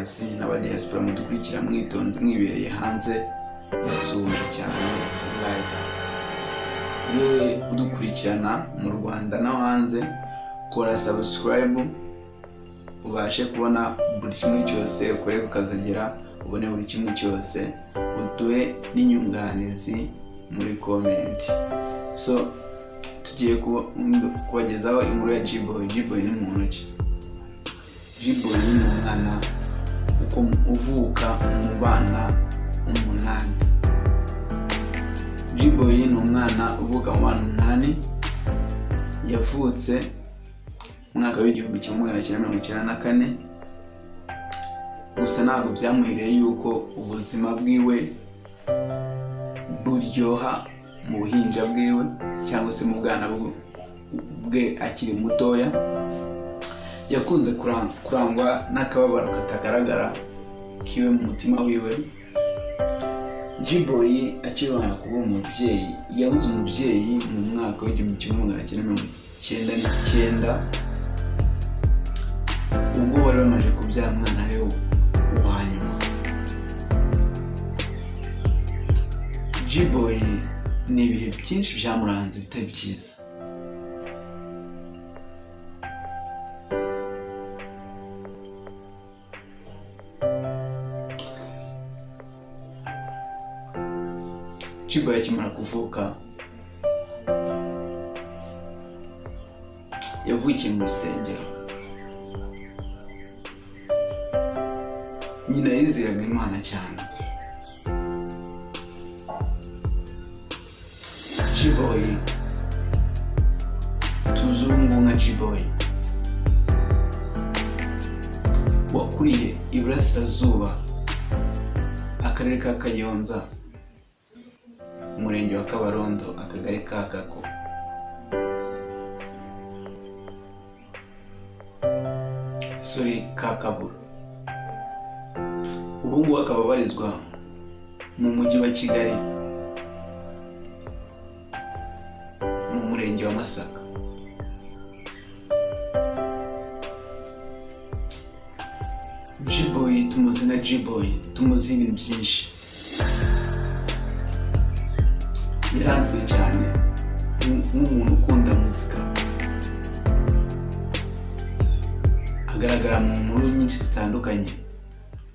Nyarwandakazi n'abadiaspora mudukurikira mwitonze mwibereye hanze, basuhuje cyane Rider. Yewe udukurikirana mu Rwanda no hanze, kora subscribe ubashe kubona buri kimwe cyose, ukore ukazagera ubone buri kimwe cyose, uduhe n'inyunganizi muri comment. So tugiye kubagezaho inkuru ya G-Boy. G-Boy ni muntu ki? G-Boy ni umwana uvuka mu bana 8. G-Boy ni umwana uvuka mu bana 8, yavutse mu mwaka w'1994. Gusa ntabwo byamuhiriye yuko ubuzima bwiwe buryoha mu buhinja bwiwe cyangwa se mu bwana bwe akiri mutoya. Yakunze kurangwa n'akababaro katagaragara kiwe mu mutima wiwe. G-Boy akibana kuba umubyeyi, yabuze umubyeyi mu mwaka w'1999, ubwo bari bamaze kubyara umwana we wa nyuma. G-Boy ni ibihe byinshi byamuranze bitari byiza. G-Boy akimara kuvuka yavukiye mu rusengero. Nyina yizeraga Imana cyane. G-Boy tuzi ubu ngubu nka G-Boy wakuriye Iburasirazuba, akarere ka Kayonza, umurenge wa Kabarondo, akagari ka Kako. Sorry, ka Kabura. Ubu ngubu akaba abarizwa mu mujyi wa Kigali, mu murenge wa Masaka. G-Boy tumuzi nka G-Boy, tumuzi ibintu byinshi. Yaranzwe cyane nk'umuntu ukunda muzika, agaragara mu nkuru nyinshi zitandukanye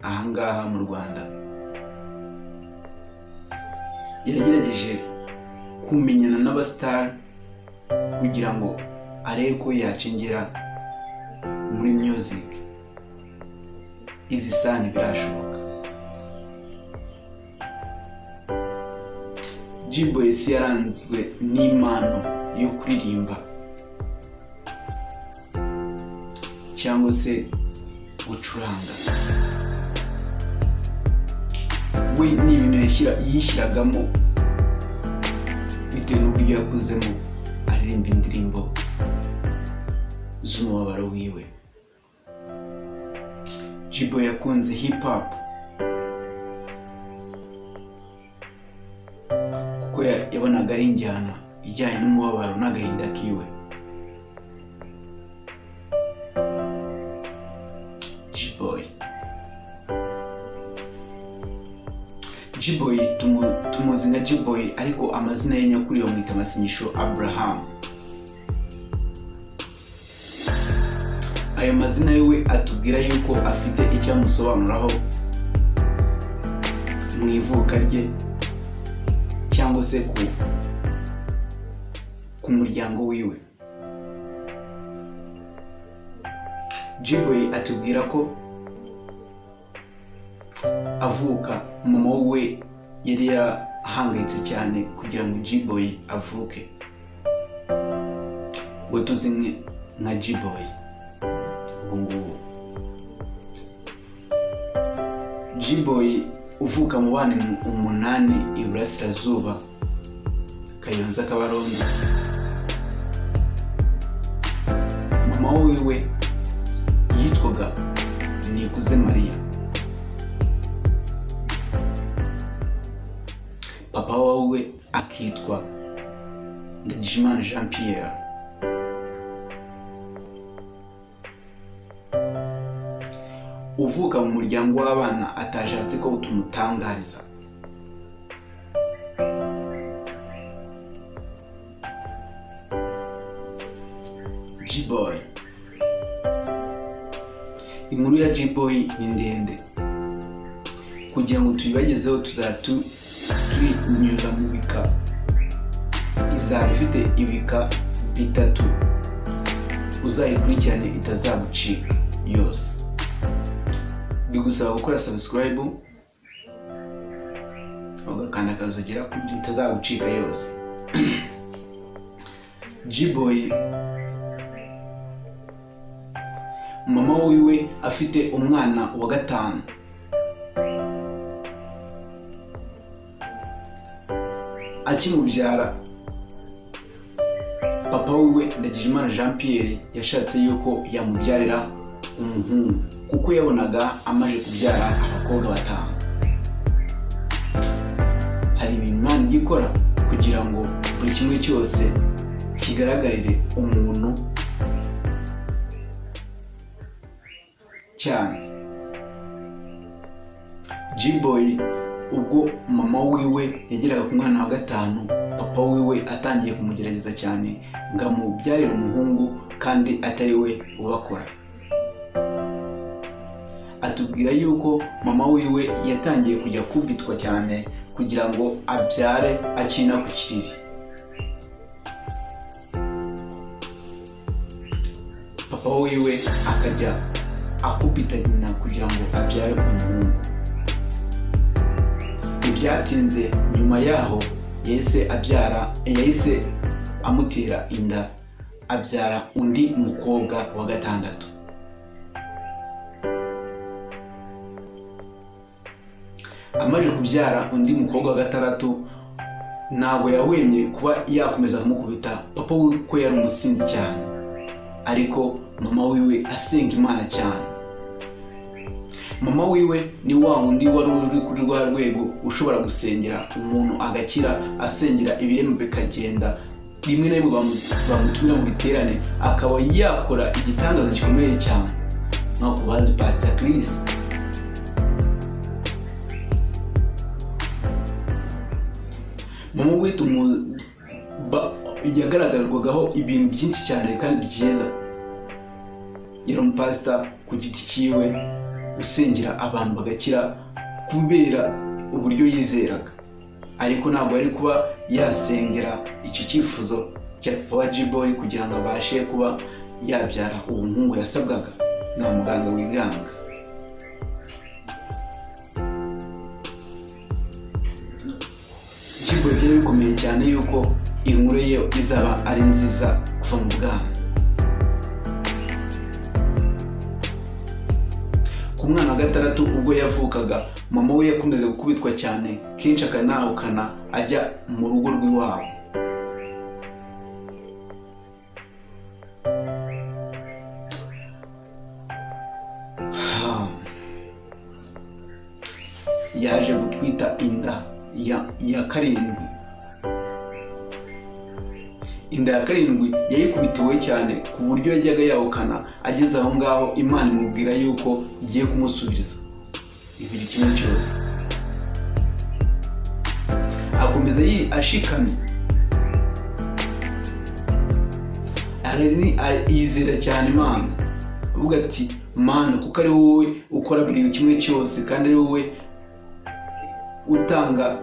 ahangaha mu Rwanda. Yagerageje kumenyana n'abasitari kugira ngo arebe ko yacengera muri music. Izi sani birashoboka. G-Boy si yaranzwe n'impano yo kuririmba cyangwa se gucuranga. We ni ibintu yishyiragamo bitewe n'uburyo yakuzemo aririmba indirimbo z'umubabaro wiwe. G-Boy yakunze hip hop kuko yabonaga ari injyana ijyanye n'umubabaro n'agahinda kiwe. G-Boy tumuzi nka G-Boy, ariko amazina ye nyakuri bamwita Masinyisho Abraham. Ayo mazina yiwe atubwira yuko afite icyo amusobanuraho mu ivuka rye cyangwa se ku muryango wiwe. G-Boy atubwira ko avuka mama we yari yahangayitse cyane kugira ngo G-Boy avuke, uwo tuzi nka G-Boy ubu ngubu. G-Boy uvuka mu bana 8 Iburasirazuba, Kayonza, Kabarondo. Mama wiwe yitwaga Nikuze Maria. Papa wawe akitwa Ndagijimana Jean Pierre. uvuka mu muryango w'abana atashatse ko tumutangariza. G-Boy. Inkuru ya G-Boy ni ndende, kugira ngo tuyibagezeho tuyinyura mu bika. Izaba ifite ibika bitatu, uzayikurikirane itazagucika yose. Bigusaba gukora subscribe, ugakanda akazogera kugira itazagucika yose. G-Boy, mama wiwe afite umwana wa gatanu, akimubyara papa wiwe Ndagijimana Jean Pierre yashatse yuko yamubyarira umuhungu, kuko yabonaga amaze kubyara abakobwa batanu. Hari ibintu Imana ijya ikora kugira ngo buri kimwe cyose kigaragarire umuntu cyane. G-Boy, ubwo mama wiwe yageraga ku mwana wa gatanu, papa wiwe atangiye kumugerageza cyane ngo amubyarire umuhungu kandi atari we ubakora. Atubwira yuko mama wiwe yatangiye kujya kubitwa cyane kugira ngo abyare akina ku kiriri. Papa wiwe akajya akubita nyina kugira ngo abyare umuhungu. Ntibyatinze, nyuma yaho yahise abyara, yahise amutera inda, abyara undi mukobwa wa gatandatu. Amaze kubyara undi mukobwa wa gatandatu, ntabwo yahwemye kuba yakomeza kumukubita papa we, ko yari umusinzi cyane, ariko mama wiwe asenga Imana cyane. Mama wiwe ni wa wundi wari uri kuri rwa rwego ushobora gusengera umuntu agakira, asengera ibirema bikagenda, rimwe na rimwe bamutumira mu biterane akaba yakora igitangaza gikomeye cyane, nko kubazi Pastor Chris. Mama we yagaragarwagaho ibintu byinshi cyane kandi byiza. Yari umupasita ku giti cyiwe, usengera abantu bagakira kubera uburyo yizeraga, ariko ntabwo ari kuba yasengera icyo cyifuzo cya papa wa G-Boy kugira ngo abashe kuba yabyara uwo muhungu yasabwaga na muganga wiganga. G-Boy byari bikomeye cyane yuko inkuru ye izaba ari nziza kuva mu bwana. Ku mwana wa gatandatu ubwo yavukaga, mama we yakomeje gukubitwa cyane kenshi, akanahukana ajya mu rugo rw'iwabo. Yaje gutwita inda ya karindwi. Inda ya karindwi yayikubitiwe cyane ku buryo yajyaga yahukana. Ageze aho ngaho, Imana imubwira yuko igiye kumusubiza ibiri kimwe cyose. Akomeza ashikamye, yizera cyane Imana, avuga ati: "Mana, kuko ari wowe ukora buri kimwe cyose kandi ari wowe utanga,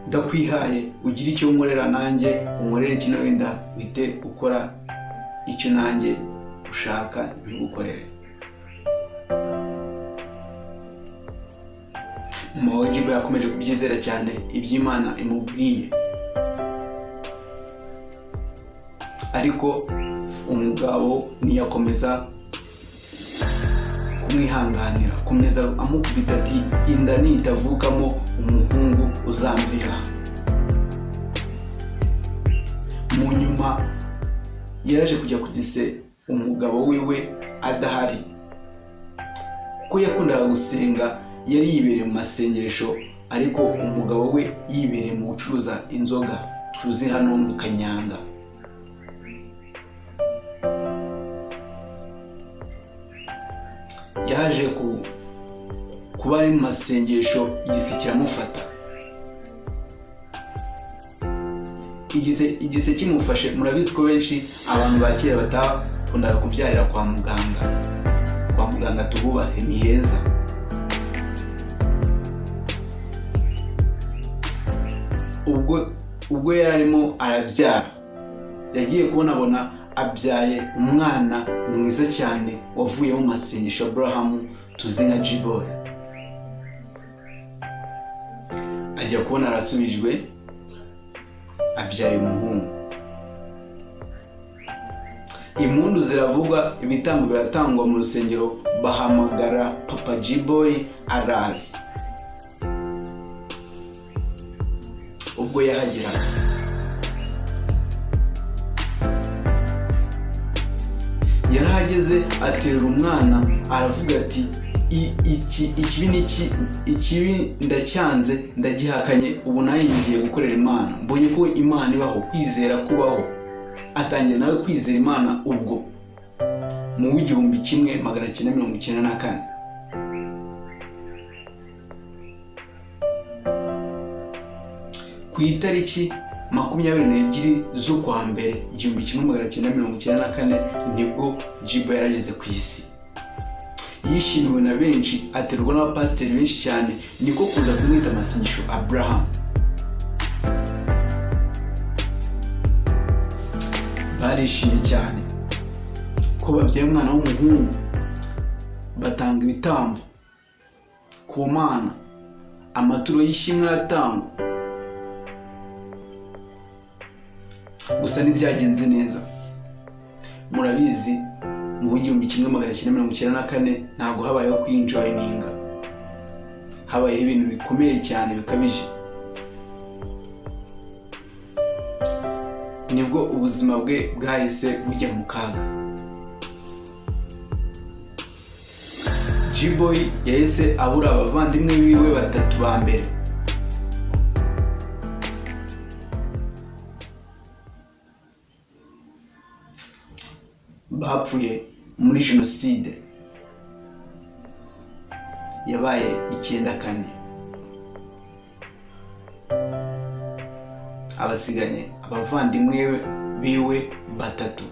ndakwihaye, ugira icyo unkorera nanjye unkorere kino, wenda uhite ukora icyo nanjye ushaka ntigukorere." Mama wa Jiba yakomeje kubyizera cyane iby'Imana imubwiye, ariko umugabo ntiyakomeza kumwihanganira, komeza amukubita ati: "Inda nitavukamo umuhungu uzamvira." Mu nyuma yaje kujya ku gise umugabo wiwe adahari, kuko yakundaga gusenga, yari yibereye mu masengesho, ariko umugabo we yibereye mu gucuruza inzoga tuzi hano mu Kanyanga. Yaje ku Kuba ari mu masengesho, igise kiramufata. Igise kimufashe, murabizi ko benshi abantu ba kera batakundaga kubyarira kwa muganga. Kwa muganga tububahe, ni heza. Ubwo yari arimo arabyara, yagiye kubonabona abyaye umwana mwiza cyane wavuye mu masengesho, Aburahamu tuzi nka G-Boy. Ajya kubona arasubijwe, abyaye umuhungu. Impundu ziravugwa, ibitambo biratangwa mu rusengero, bahamagara papa G-Boy araza. Ubwo yahageraga, yarahageze aterura umwana, aravuga ati: "Iki ikibi ni iki? Ikibi ndacyanze, ndagihakanye. Ubu nawe ngiye gukorera Imana. Mbonye ko Imana ibaho, kwizera kubaho." Atangira nawe kwizera Imana ubwo mu w'1994. Ku itariki 22 z'ukwa mbere 1994, nibwo G-Boy yarageze ku isi. Yishimiwe na benshi, aterwa n'abapasiteri benshi cyane, niko kuza kumwita Amasengesho Abraham. Barishimye cyane ko babyaye umwana w'umuhungu, batanga ibitambo ku Mana, amaturo y'ishimwe aratangwa. Gusa ntibyagenze neza. Murabizi, mu 1994 ntabwo habayeho kwinjoyininga, habayeho ibintu bikomeye cyane bikabije. Nibwo ubuzima bwe bwahise bujya mu kaga. G-Boy yahise abura abavandimwe biwe batatu ba mbere. Bapfuye muri jenoside yabaye 94. Abasiganye abavandimwe biwe batatu.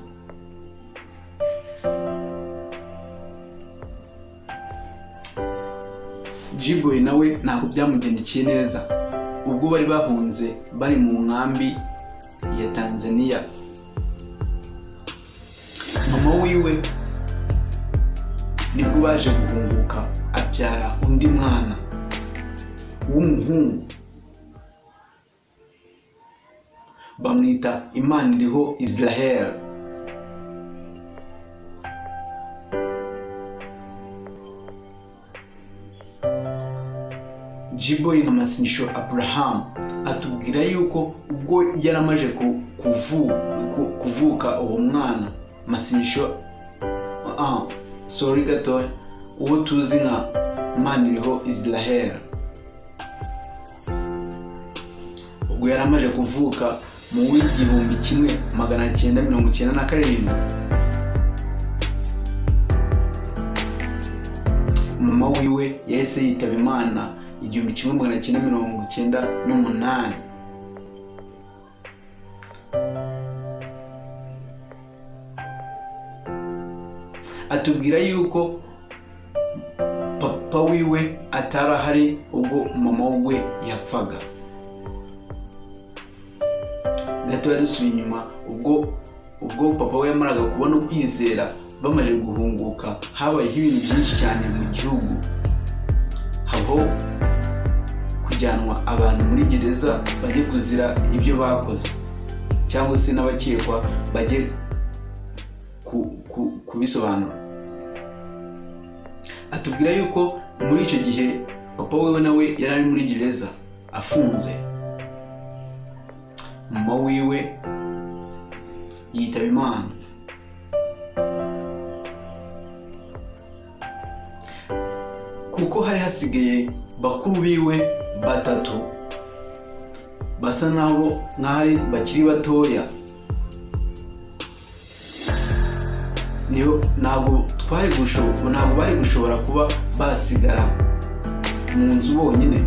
G-Boy nawe ntabwo byamugendekeye neza ubwo bari bahunze, bari mu nkambi ya Tanzania. Mama wiwe nibwo baje guhunguka, abyara undi mwana w'umuhungu, bamwita Imaniriho Israel. G-Boy nka Masengesho Abraham atubwira yuko ubwo yaramaje kuvuka uwo mwana Masengesho, sorry gato, uwo tuzi nka Maniriho Israel, ubwo yari amaze kuvuka mu w'1997, mama wiwe yahise yitaba Imana 1998. Atubwira yuko papa wiwe atari ahari ubwo mama we yapfaga. Gatoya dusubiye inyuma, ubwo papa we yamaraga kubona ukwizera, bamaze guhunguka, habayeho ibintu byinshi cyane mu gihugu, habaho kujyanwa abantu muri gereza bajye kuzira ibyo bakoze, cyangwa se n'abakekwa bajye kubisobanura. Atubwira yuko muri icyo gihe papa wiwe nawe yari ari muri gereza afunze, mama wiwe yitaba Imana. Kuko hari hasigaye bakuru biwe batatu basa nabo nk'aho bakiri batoya, niyo ntabwo twari ntabwo bari gushobora kuba basigara. mu nzu bonyine.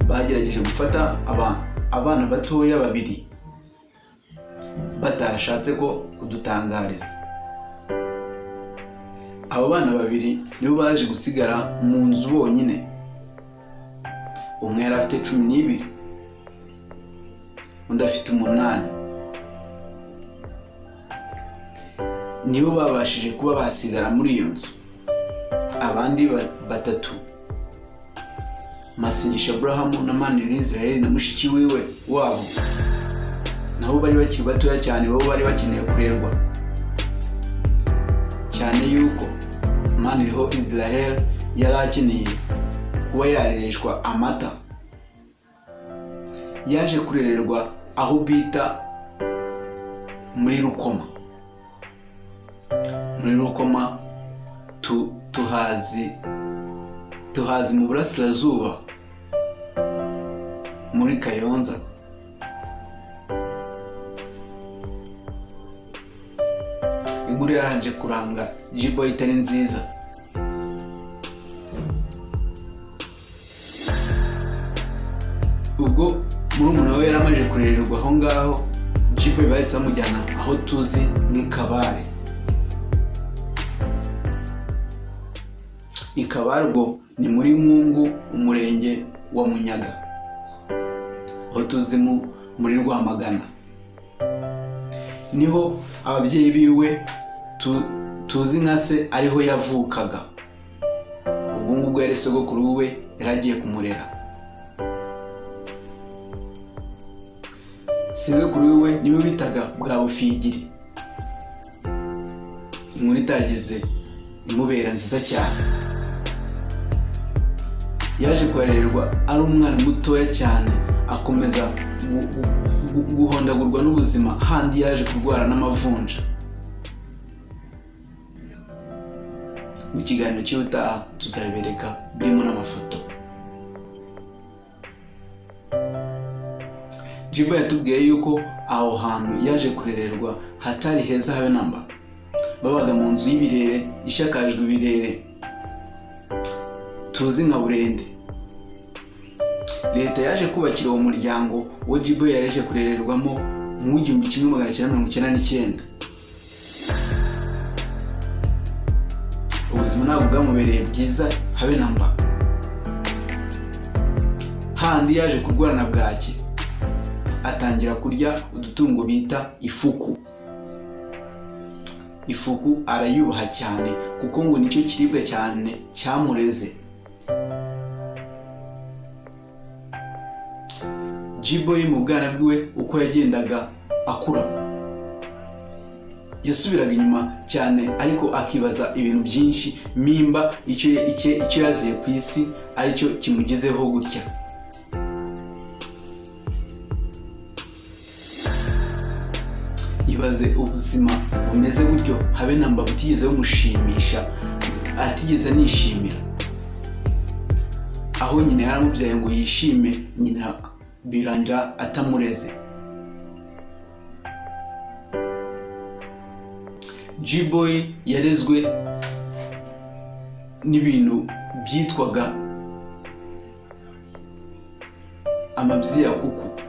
Bagerageje gufata abana batoya babiri batashatse ko kudutangariza. Abo bana babiri nibo baje gusigara mu nzu bonyine. Umwe yari afite 12, undi afite 8. Nibo babashije kuba basigara muri iyo nzu. Abandi batatu, Masengesho Aburahamu na Maniriho Israel na mushiki wiwe wabo, nabo bari bakiri batoya cyane, bo bari bakeneye kurerwa cyane, yuko Maniriho Israel yari akeneye kuba yarereshwa amata. Yaje kurererwa aho bita muri Rukoma. Muri Rukoma tuhazi mu burasirazuba muri Kayonza. Inkuru yarangije kuranga G-Boy itari nziza. Ubwo murumuna we yaramaze kurererwa aho ngaho, G-Boy bahise bamujyana aho tuzi nk'Ikabare. Ikabare ubwo ni muri Nkungu, umurenge wa Munyaga, aho tuzi muri Rwamagana. Niho ababyeyi biwe tuzi nka se ariho yavukaga. Ubwo ngubwo yari sogokuru we yari agiye kumurera. Sogokuru we niwe bitaga bwa Bufigiri. Inkuru itageze imubera nziza cyane. Yaje kuharererwa ari umwana mutoya cyane, akomeza guhondagurwa n'ubuzima, handi yaje kurwara n'amavunja. Mu kiganiro cy'ubutaha tuzabibereka birimo n'amafoto. Jibo yatubwiye yuko aho hantu yaje kurererwa hatari heza habe namba. Babaga mu nzu y'ibirere ishakajwe ibirere tuzi nka burende. Leta yaje kubakira uwo muryango wo Jibo yaje kurererwamo mu 1999. Ubuzima ntabwo bwamubereye bwiza habe namba. Handi yaje kurwarana bwaki, atangira kurya udutungo bita ifuku. Ifuku arayubaha cyane kuko ngo nicyo kiribwa cyane cyamureze. G-Boy mu bwana bwiwe uko yagendaga akura yasubiraga inyuma cyane, ariko akibaza ibintu byinshi, mimba icyo yaziye ku isi aricyo kimugezeho gutya. Ibaze ubuzima bumeze gutyo habe namba butigeze bumushimisha, atigeze anishimira. Aho nyina yaramubyaye ngo yishime, nyina birangira atamureze. G-Boy yarezwe n'ibintu byitwaga amabyi ya kuku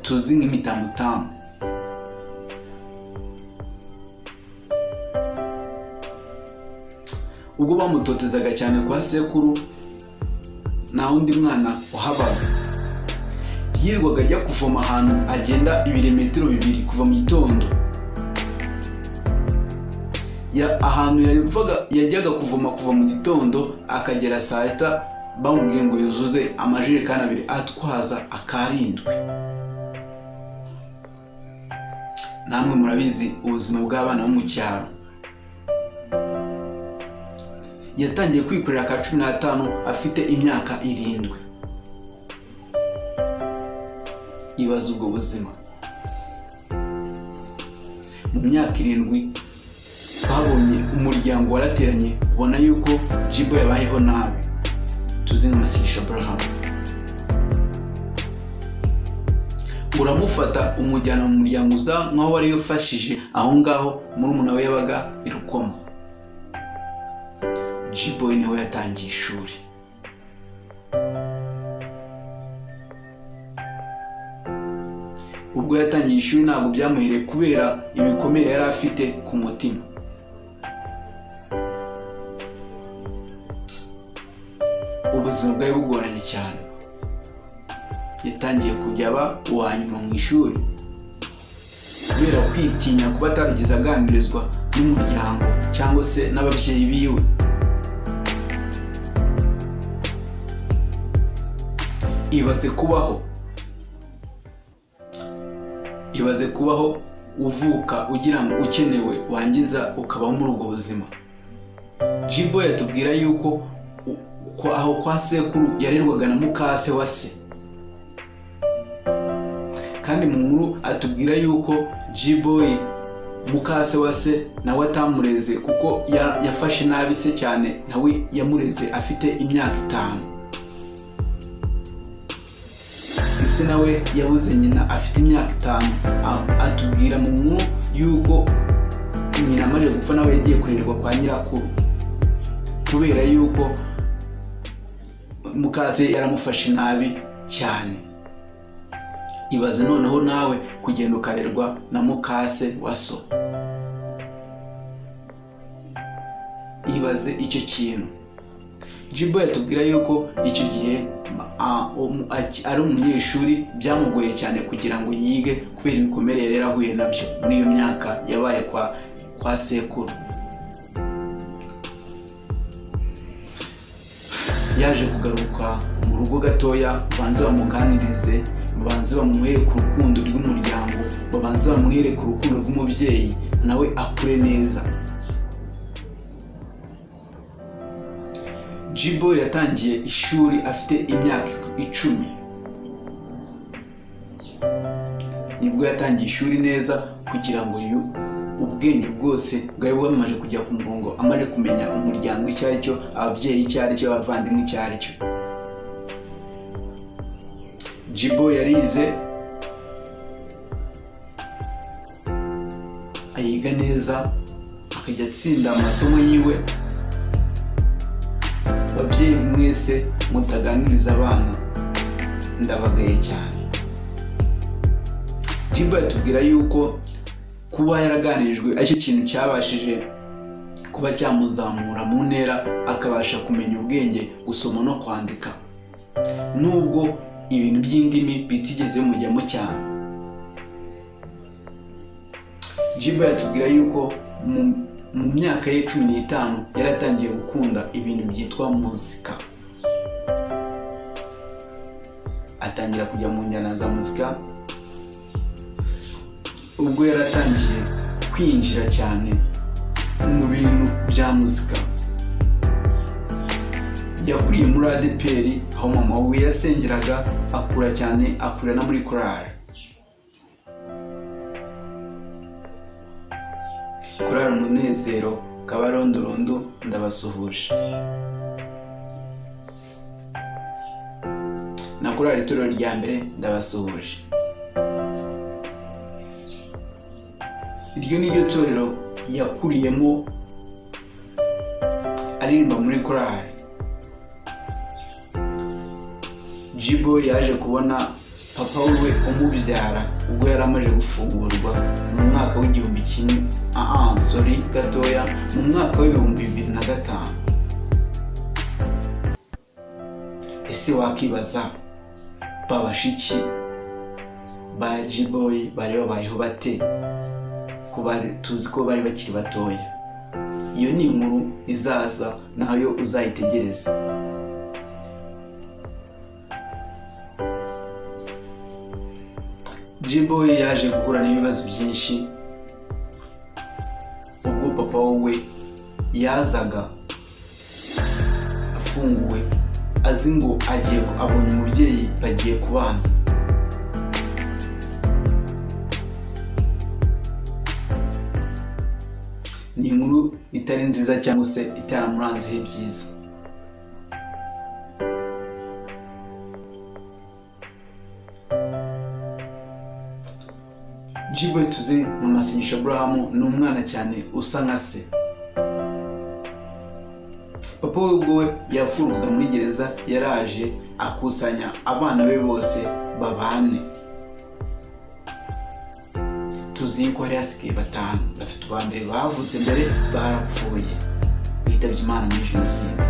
tuzi nk'imitamutamu. Ubwo bamutotezaga cyane kwa sekuru, nta wundi mwana uhabaga. Yirirwaga ajya kuvoma ahantu agenda ibirometero 2 kuva mu gitondo. Ahantu yajyaga kuvoma kuva mu gitondo akagera saa sita, bamubwiye ngo yuzuze amajerekani 2 atwaza akarindwi. Namwe murabizi ubuzima bw'abana bo mu cyaro. Yatangiye kwikorera ka 15 afite imyaka 7. Ibaze ubwo buzima. Mu myaka 7 babonye umuryango warateranye, ubona yuko G-Boy yabayeho nabi, tuzi nka Masengesho Abraham. Uramufata umujyana mu muryango uza nkaho wari ufashije aho ngaho murumuna we yabaga i Rukoma. G-Boy niho yatangiye ishuri. Ubwo yatangiye ishuri ntabwo byamuhereye kubera ibikomere yari afite ku mutima. Ubuzima bwari bugoranye cyane. Yatangiye kujya aba uwa nyuma mu ishuri kubera kwitinya kuba atarigeze aganirizwa n'umuryango cyangwa se n'ababyeyi biwe. Ibaze kubaho, ibaze kubaho uvuka ugira ngo ukenewe, wangiza ukabaho muri ubwo buzima. G-Boy yatubwira yuko aho kwa sekuru yarerwaga na mukase wa se, kandi mu nkuru atubwira yuko G-Boy mukase wa se nawe atamureze kuko yafashe nabi se cyane, nawe yamureze afite imyaka 5. Ese nawe yabuze nyina afite imyaka 5. Atubwira mu nkuru yuko nyina amaze gupfa nawe yagiye kurererwa kwa nyirakuru kubera yuko mukase yaramufashe nabi cyane. Ibaze noneho nawe kugenda ukarerwa na mukase wa so. Ibaze icyo kintu. G-Boy yatubwira yuko icyo gihe ari umunyeshuri byamugoye cyane kugira ngo yige kubera ibikomere yari yarahuye nabyo muri iyo myaka yabaye kwa sekuru. Yaje kugaruka mu rugo gatoya, babanze bamuganirize, babanze bamwereke urukundo rw'umuryango, babanze bamwereke urukundo rw'umubyeyi, nawe akure neza. G-Boy yatangiye ishuri afite imyaka 10. Nibwo yatangiye ishuri neza kugira ngo ubwenge bwose bwari bwamaze kujya ku murongo, amaze kumenya umuryango icyo ari cyo, ababyeyi icyo ari cyo, abavandimwe icyo ari cyo. G-Boy yarize, ayiga neza, akajya atsinda amasomo yiwe. Babyeyi mwese mutaganiriza abana, ndabagaye cyane. G-Boy atubwira yuko kuba yaraganirijwe aricyo kintu cyabashije kuba cyamuzamura mu ntera, akabasha kumenya ubwenge, gusoma no kwandika, nubwo ibintu by'indimi bitigeze bimujyamo cyane. G-Boy atubwira yuko mu myaka ye 15 yaratangiye gukunda ibintu byitwa muzika, atangira kujya mu njyana za muzika. Ubwo yaratangiye kwinjira cyane mu bintu bya muzika, yakuriye muri ADEPR aho mama we yasengeraga, akura cyane, akurira no muri korali. Korali Umunezero Kabarondorondo, ndabasuhuje. Na korali Itorero rya mbere, ndabasuhuje. Iryo ni ryo torero yakuriyemo aririmba muri korali. G-Boy yaje kubona papa we umubyara ubwo yari amaze gufungurwa mu mwaka w'igihumbi kimwe, sorry gatoya, mu mwaka w'ibihumbi bibiri na gatanu. Ese wakibaza babashiki ba G-Boy bari babayeho bate, ko bari tuzi ko bari bakiri batoya? Iyo ni inkuru izaza nayo uzayitegereza. G-Boy yaje guhura n'ibibazo byinshi ubwo papa we yazaga afunguwe, azi ngo agiye abonye umubyeyi bagiye kubana. Ni inkuru itari nziza cyangwa se itaramuranzeho ibyiza. G-Boy tuzi mu Masengesho Abraham ni umwana cyane usa nka se. Papa Papa we ubwo we yakurwaga muri gereza, yaraje akusanya abana be bose babane. Tuzi yuko hari hasigaye batanu. Batatu ba mbere bavutse mbere barapfuye, bitabye Imana muri jenoside.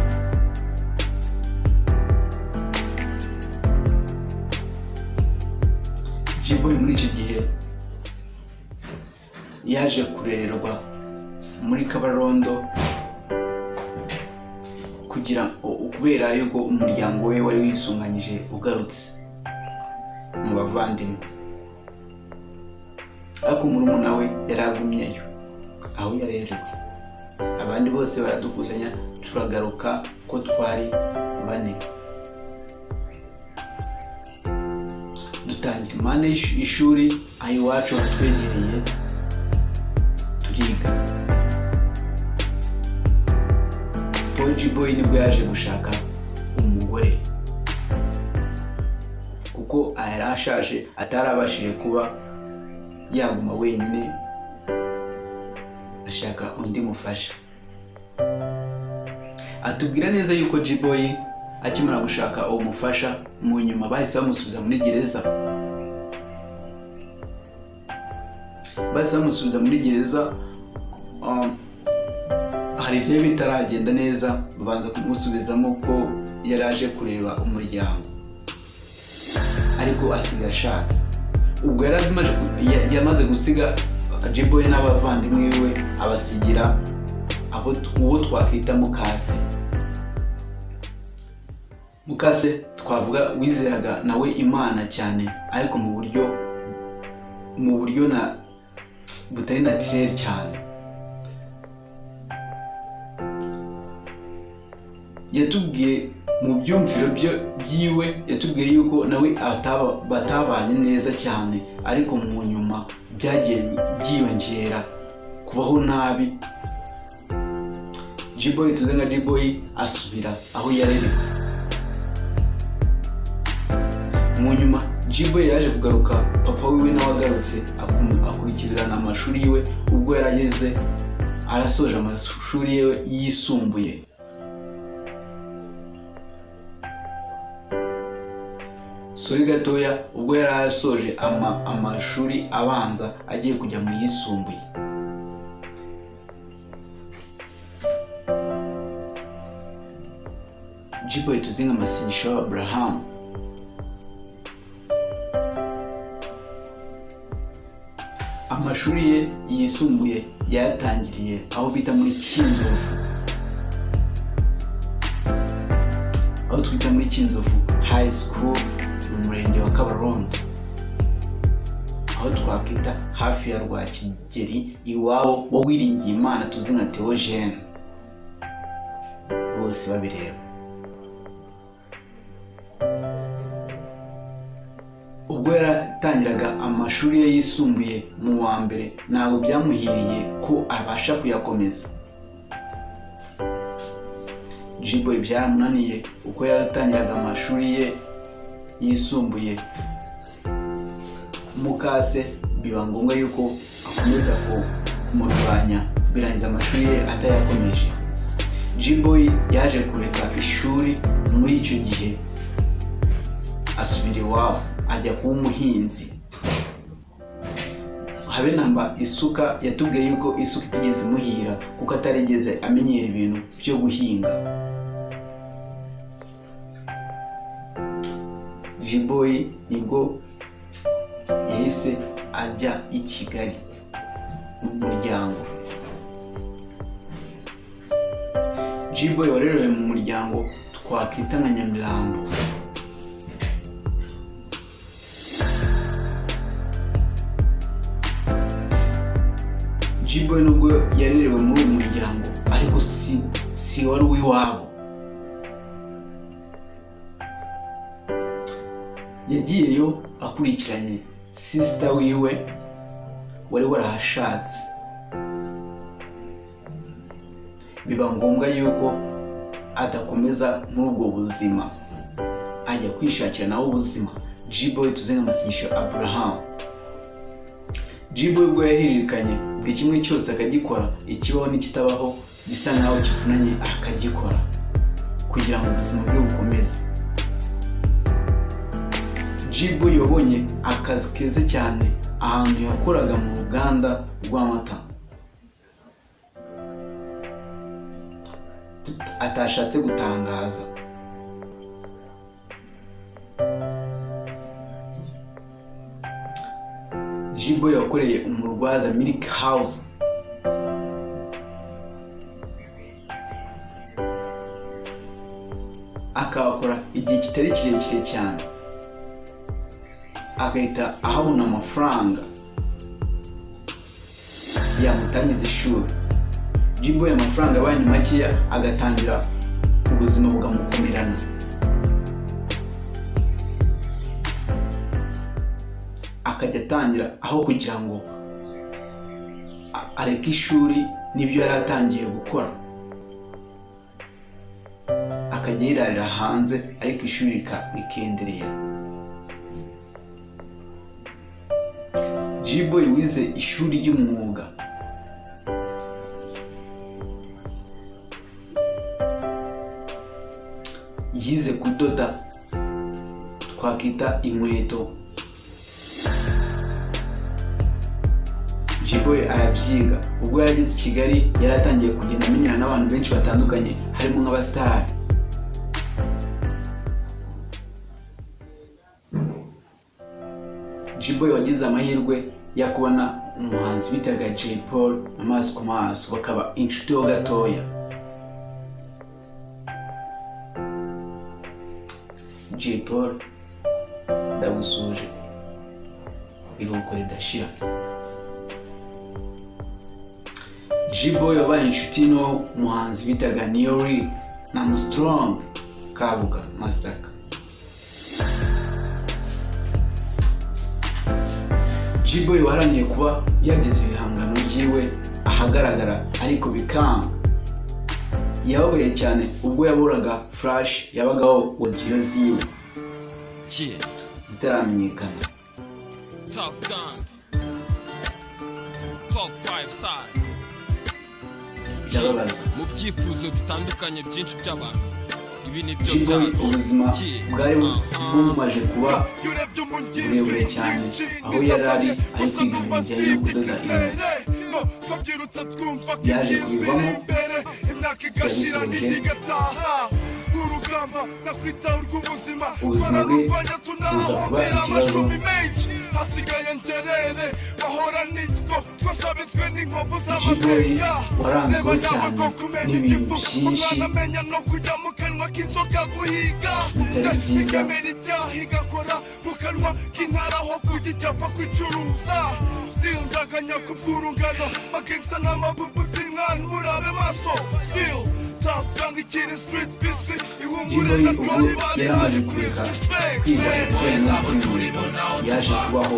G-Boy muri icyo gihe yaje kurererwa muri Kabarondo kugira kubera yuko umuryango we wari wisunganyije ugarutse mu bavandimwe, ariko murumuna we yari agumyeyo aho yarerewe. Abandi bose baradukusanya, turagaruka ko twari bane, dutangira impande y'ishuri aho iwacu hatwegereye, turiga. Paul G-Boy nibwo yaje gushaka umugore, kuko yari ashaje, atarabashije kuba yaguma wenyine, ashaka undi mufasha. Atubwira neza yuko G-Boy akimara gushaka uwo mufasha, mu nyuma bahise bamusubiza muri gereza. Bahise bamusubiza muri gereza. Hari ibyo bitaragenda neza, babanza kumusubizamo ko yari aje kureba umuryango, ariko asigaye ashatse. Ubwo yari yamaze gusiga G-Boy n'abavandimwe be, abasigira uwo twakwita mukase. Mukase twavuga wizeraga nawe Imana cyane, ariko mu buryo na butari naturel cyane. Yatubwiye mu byumviro byiwe, yatubwiye yuko nawe batabanye neza cyane, ariko mu nyuma byagiye byiyongera kubaho nabi. G-Boy tuze nka G-Boy asubira aho yarerewe. Mu nyuma G-Boy yaje kugaruka, papa wiwe nawe agarutse, akurikirana amashuri yiwe. Ubwo yarageze arasoje amashuri ye yisumbuye, sorry gatoya, ubwo yari asoje amashuri abanza agiye kujya mu yisumbuye, G-Boy tuzi nka Masengesho Abraham amashuri ye yisumbuye yayatangiriye aho bita muri Kinzovu, aho twita muri Kinzovu High School, mu murenge wa Kabarondo, aho twakwita hafi ya Rwakigeri, iwabo wo wiringiye Imana tuzi nka Theogene, bose babireba. Ubwo yaratangiraga amashuri ye yisumbuye mu wa mbere, ntabwo byamuhiriye ko abasha kuyakomeza. G-Boy byaramunaniye. Uko yatangiraga amashuri ye yisumbuye, mukase biba ngombwa yuko akomeza kumurwanya, birangiza amashuri ye atayakomeje. G-Boy yaje kureka ishuri muri icyo gihe, asubira iwabo, ajya kuba umuhinzi. Habe namba isuka, yatubwiye yuko isuka itigeze imuhira kuko atarigeze amenyera ibintu byo guhinga. G-Boy nibwo yahise ajya i Kigali mu muryango. G-Boy warerewe mu muryango twakwita nka Nyamirambo. G-Boy nubwo yarerewe muri uyu muryango, ariko si wari uw'iwabo. Yagiyeyo akurikiranye sister wiwe wari warahashatse, biba ngombwa yuko adakomeza muri ubwo buzima, ajya kwishakira nawe ubuzima. G-Boy tuzi nka Masengesho Abraham, G-Boy ubwo yahiririkanye buri kimwe cyose akagikora, ikibaho n'ikitabaho gisa nkaho kivunanye akagikora. kugira ngo ubuzima bwe bukomeze. G-Boy yabonye akazi keza cyane ahantu yakoraga mu ruganda rw'amata atashatse gutangaza. G-Boy yakoreye umurwaza Milk House, akahakora igihe kitari kirekire cyane, agahita ahabona amafaranga yamutangiza ishuri. G-Boy amafaranga abanye makeya, agatangira ubuzima bukamukomerana. Akajya atangira aho kugira ngo areke ishuri n'ibyo yari atangiye gukora, akajya yirarira hanze, ariko ishuri rikendereya. G-Boy wize ishuri ry'umwuga, yize kudoda, twakita inkweto. G-Boy arabyiga. Ubwo yageze i Kigali, yari atangiye kugenda amenyana n'abantu benshi batandukanye, harimo nk'abasitari. G-Boy wagize amahirwe yo kubona umuhanzi bitaga Jay Polly amaso ku maso, bakaba inshuti ho gatoya. Jay Polly, ndagusuje, iruhuko ridashira. G-Boy wabaye inshuti no muhanzi bitaga Niyori na Mustrong Kabuga Masaka. G-Boy waharaniye kuba yageza ibihangano byiwe ahagaragara, ariko bikanga. Yababaye cyane ubwo yaburaga flash yabagaho audio ziwe zitaramenyekana. Tough Gang, Top 5 side. Birababaza. Mu byifuzo bitandukanye byinshi by'abantu, ibi ni byo G-Boy byacu. ubuzima bwari bumaze kuba burebure cyane, aho yari ari kwiga ibintu bijyanye no kudoda inkweto. Yaje kubivamo, yabisoje. Ubuzima bwe buza kuba ikibazo. G-Boy waranzweho cyane n'ibintu byinshi bitari byiza. Ndaganya kubw'urungano bagangsta n'amabubuti mwana murabe maso still tough gang ikiri street bisi ihumure. G-Boy ubwo yari amaze kureka kwiga ibijyanye no gukora inkweto, yaje kubaho.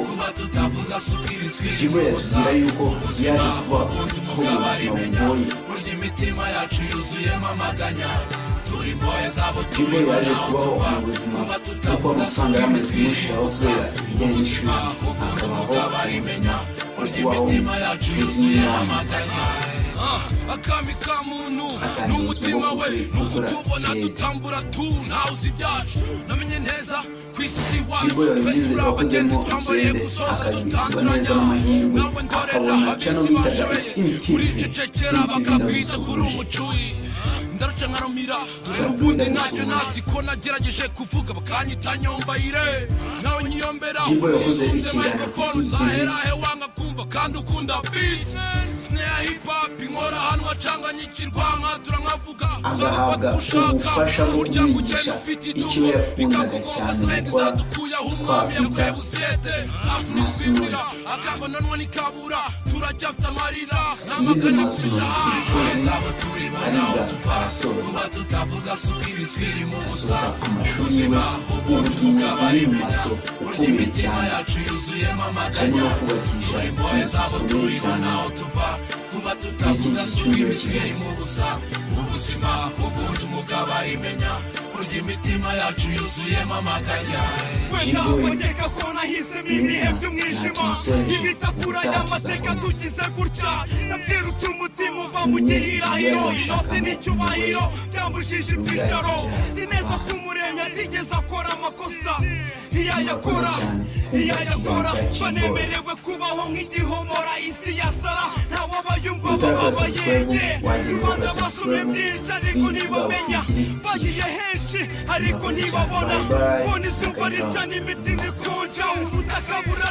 G-Boy yatubwira yuko yaje kubaho mu buzima bugoye. G-Boy yaje kubaho mu buzima bwo kuba amafaranga yamaze kumushiraho kubera ibijyanye n'ishuri, akabaho mu buzima bwo kubaho buzima. Akami ka muntu Atangira n'umutima ubuzima bwo we gukora nukutubona ikiyede. Dutambura tu ntawe uzi ibyacu namenye neza ku isi si iwacu. G-Boy Twe wagize turi abagenzi wakozemo twambaye ikiyede, gusoza akagirwa neza dutanduranya n'amahirwe, nawe ndorera akabona channel abisi bitaga bashoboye Isimbi TV. uricecekera Isimbi TV, bakakwita kuri ndagusuhuje. umucuyi ndaruca nkarumira dore Sabu, n'ubundi ntacyo ndagusuhuje. ntazi ko nagerageje kuvuga bakanyita nyombayire nawe nyiyombera. G-Boy wakoze Usunze ikiganiro ku microphone Isimbi TV. uzahera he wanga kumva kandi ukunda beats ya hip hop inkora hano wacanganyikirwa nkatura nkavuga. Agahabwa ubufasha bwo kumwigisha icyo yakundaga cyane gukora, twakwita masonry. Akabonanwa n'ikabura turacyafite amarira. Yize masonry ku Gisozi, ariga, arasoza, asoza amashuri yiwe ubu ni maso ukomeye cyane, harimo no kubakisha inzu zikomeye cyane z'iki cy'umujyi wa Kigali. Burya imitima yacu yuzuyemo amaganya. Wenda G-Boy. bakeka ko nahisemo Mwiza, ibihe by'umwijima, ntacyo musoje. ibitakura Ubutaha y'amateka. tuzakomeza. Tugize gutya nabyirutse, umutima uva mu Tumenye gihirahiro. ibyo Inoti gushakamo n'icyubahiro byambujije ibyicaro. Ubwayo. Nzi neza ko Umuremyi atigeze akora amakosa. Iyayakora, Murakoze cyane kumva iyayakora, ikiganiro cya G-Boy. banemerewe kubaho nk'igihomora. Isi yasara ntawabayumva. Utarakora Baba subscribe, bayenge wagira Rwanda, ugakora basomye subscribe byinshi ariko kuri ntibamenya. Ufugiri TV. Bagiye henshi ariko Murakoze cyane. ntibabona. Bye bye. Kubona izuba Akayiranga. rica n'imitima ikonja, ubutaka burarira.